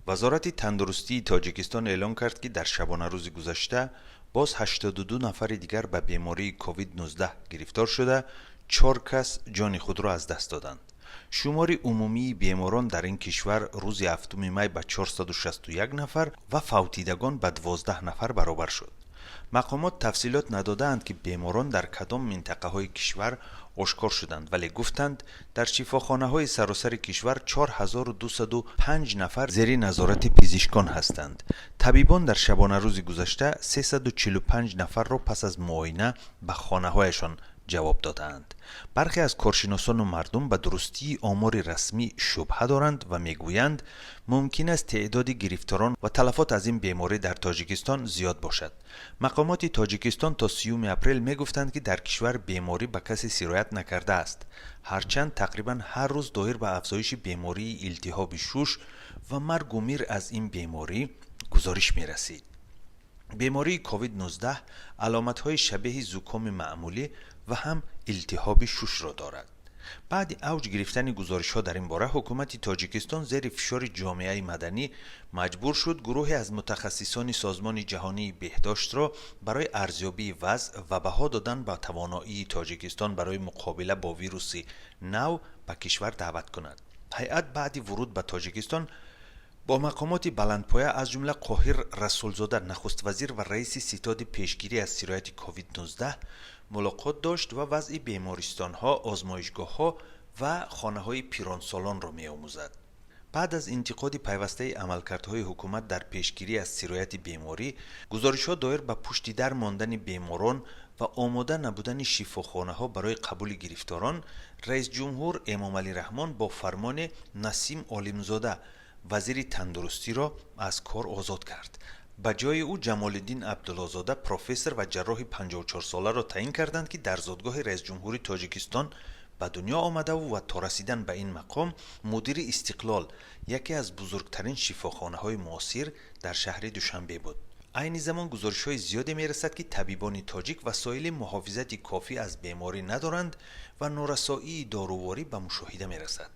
Вазорати тандурустии Тоҷикистон эълон кард, ки дар шабонарӯзи гузашта боз 82 нафари дигар ба бемории COVID-19 гирифтор шуда, чор кас ҷони худро аз даст доданд. Шумори умумии беморон дар ин кишвар рӯзи 7 май ба 461 нафар ва фавтидагон ба 12 нафар баробар шуд. Мақомот тафсилот надодаанд, ки беморон дар кадом минтақаҳои кишвар ошкор шуданд, вале гуфтанд, дар шифохонаҳои саросари кишвар 4205 нафар зери назорати пизишкон ҳастанд. Табибон дар шабонарӯзи гузашта 345 нафарро пас аз муоина ба хонаҳояшон ҷавоб додаанд. Бархе аз коршиносону мардум ба дурустии омори расмӣ шубҳа доранд ва мегӯянд, мумкин аст теъдоди гирифторон ва талафот аз ин беморӣ дар Тоҷикистон зиёд бошад. Мақомоти Тоҷикистон то 30 апрел мегуфтанд, ки дар кишвар беморӣ ба касе сироят накардааст, ҳарчанд тақрибан ҳар рӯз доир ба афзоиши бемории илтиҳоби шуш ва маргу мир аз ин беморӣ гузориш мерасид. Бемории COVID-19 аломатҳои шабеҳи зукоми маъмулӣ ва ҳам илтиҳоби шушро дорад. Баъди авҷ гирифтани гузоришҳо дар ин бора, ҳукумати Тоҷикистон зери фишори ҷомеаи маданӣ маҷбур шуд гурӯҳе аз мутахассисони Созмони Ҷаҳонии Беҳдоштро барои арзёбии вазъ ва баҳо додан ба тавоноии Тоҷикистон барои муқобила бо вируси нав ба кишвар даъват кунад. Ҳайат баъди вуруд ба Тоҷикистон бо мақомоти баландпоя, аз ҷумла Қоҳир Расулзода, нахуствазир ва раиси ситоди пешгирӣ аз сирояти COVID-19, мулоқот дошт ва вазъи бемористонҳо, озмоишгоҳҳо ва хонаҳои пиронсолонро меомӯзад. Баъд аз интиқоди пайвастаи амалкардҳои ҳукумат дар пешгирӣ аз сирояти беморӣ, гузоришҳо доир ба пушти дар мондани беморон ва омода набудани шифохонаҳо барои қабули гирифторон, раисҷумҳур Эмомалӣ Раҳмон бо фармоне Насим Олимзода, вазири тандурустиро, аз кор озод кард. Ба ҷои ӯ Ҷамолиддин Абдуллозода, профессор ва ҷарроҳи 54-соларо таъин карданд, ки дар зодгоҳи раисҷумҳури Тоҷикистон ба дунё омадаву ва то расидан ба ин мақом мудири «Истиқлол», яке аз бузургтарин шифохонаҳои муосир дар шаҳри Душанбе, буд. Айни замон гузоришҳои зиёде мерасад, ки табибони тоҷик васоили муҳофизати кофӣ аз беморӣ надоранд ва норасоии доруворӣ ба мушоҳида мерасад.